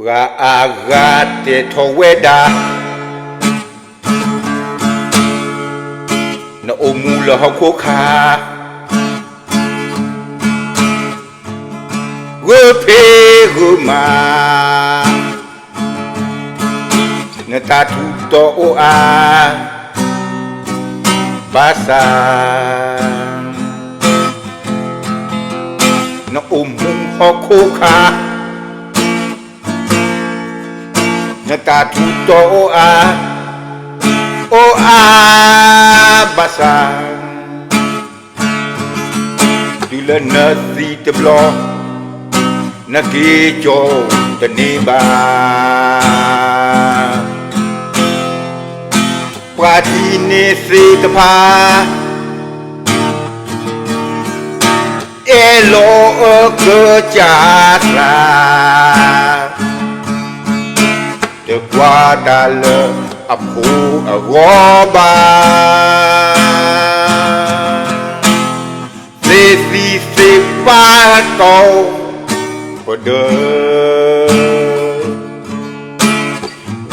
ပှၤအါဂၤတဲထီၣ်ဝဲဒၣ်, နအိၣ်မူလၢဟီၣ်ခိၣ်ခါ, ဂၢၢ်ဖံးဂၢၢ်မၤ, နတၢ်ထူးတီၤအိၣ်အါ, ဘၣ်ဆၣ် နအိၣ်မူဟီၣ်ခိၣ်ခါ, နတၢ်ထူးတီၤအိၣ်အါ, အိၣ်အါဘၣ်ဆၣ်, တုၤလၢနသံတဘျီ, နက့ၤကၠီတန့ၢ်ဘၣ်. ပှၤဒ်န့ၣ်သ့ၣ်တဖၣ် အဲၣ်လီၤအကစၢ်သး, တကွၢ်တၢ်လၢအဖိအဂီၢ်ဘၣ်. သ့ၣ်သံသ့ၣ်ပာ်တီၤပဒၢ,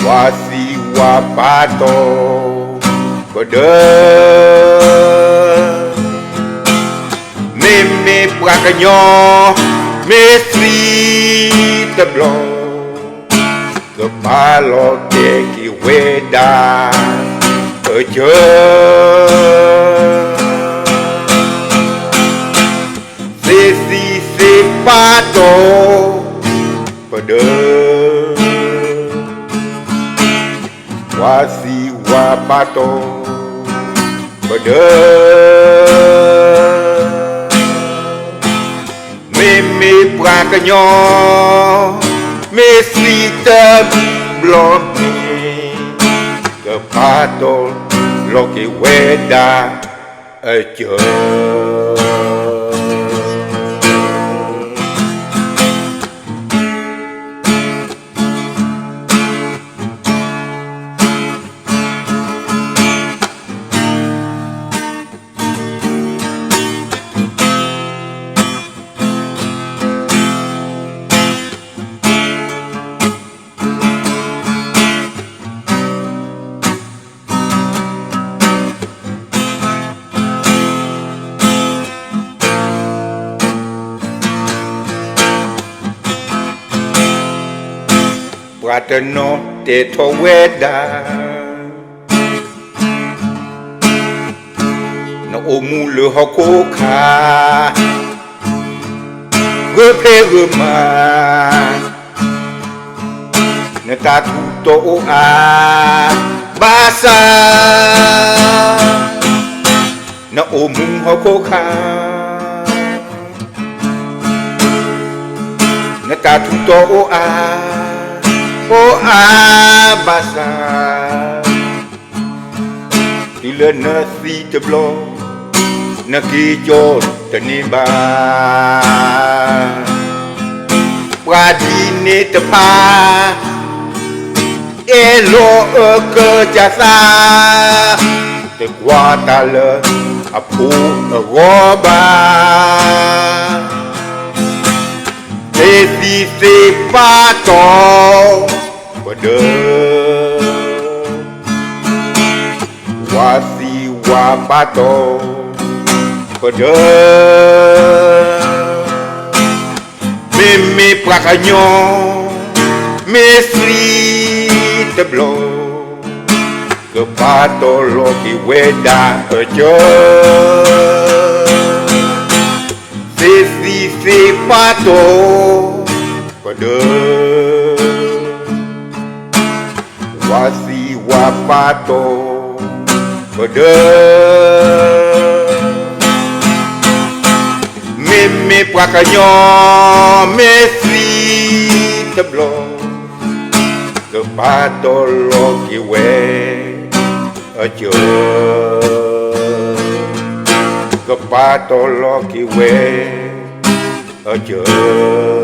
ဝၤသံဝၤပာ်တီၤပဒၢ, မ့မ့ၢ်ပှၤကညီ မ့ၢ်သံတဘျီ, ကပာ်လီၤတဲာ်က့ၤဝဲဒၣ်အစၢၤ. သ့ၣ်သံသ့ၣ်ပာ်တီၤပဒၢ, ဝၤသံဝၤပာ်တီၤပဒၢ, မ့မ့ၢ်ပှၤကညီ မ့ၢ်သံတဘျီန့ၣ်, ကပာ်တီၤလီၤက့ၤဝဲဒၣ်အစၢၤ. ပှၤတနီၤတဲထီၣ်ဝဲဒၣ်, နအိၣ်မူလၢဟီၣ်ခိၣ်ခါ, ဂၢၢ်ဖံးဂၢၢ်မၤ, နတၢ်ထူးတီၤအိၣ်အါ, ဘၣ်ဆၣ် နအိၣ်မူဟီၣ်ခိၣ်ခါ, နတၢ်ထူးတီၤအိၣ်အါ, အိၣ်အါဘၣ်ဆၣ်, တုၤလၢနသံတဘျီ, နက့ၤကၠီတန့ၢ်ဘၣ်. ပှၤဒ်န့ၣ်တဖၣ် အဲၣ်လီၤအကစၢ်သး, တကွၢ်တၢ်လၢအဖိအဂီၢ်ဘၣ်. သ့ၣ်သံသ့ၣ်ပာ်တီၤပဒၢ, ဝၤသံဝၤပာ်တီၤပဒၢ, မ့မ့ၢ်ပှၤကညီ မ့ၢ်သံတဘျီ, ကပာ်တီၤလီၤက့ၤဝဲဒၣ်အစၢၤ. သ့ၣ်သံသ့ၣ်ပာ်တီၤပဒၢ, ဝၤသံဝၤပာ်တီၤပဒၢ, မ့မ့ၢ်ပှၤကညီ မ့ၢ်သံတဘျီ, ကပာ်တီၤလီၤက့ၤဝဲအစၢၤ, ကပာ်တီၤလီၤက့ၤဝဲအစၢၤ.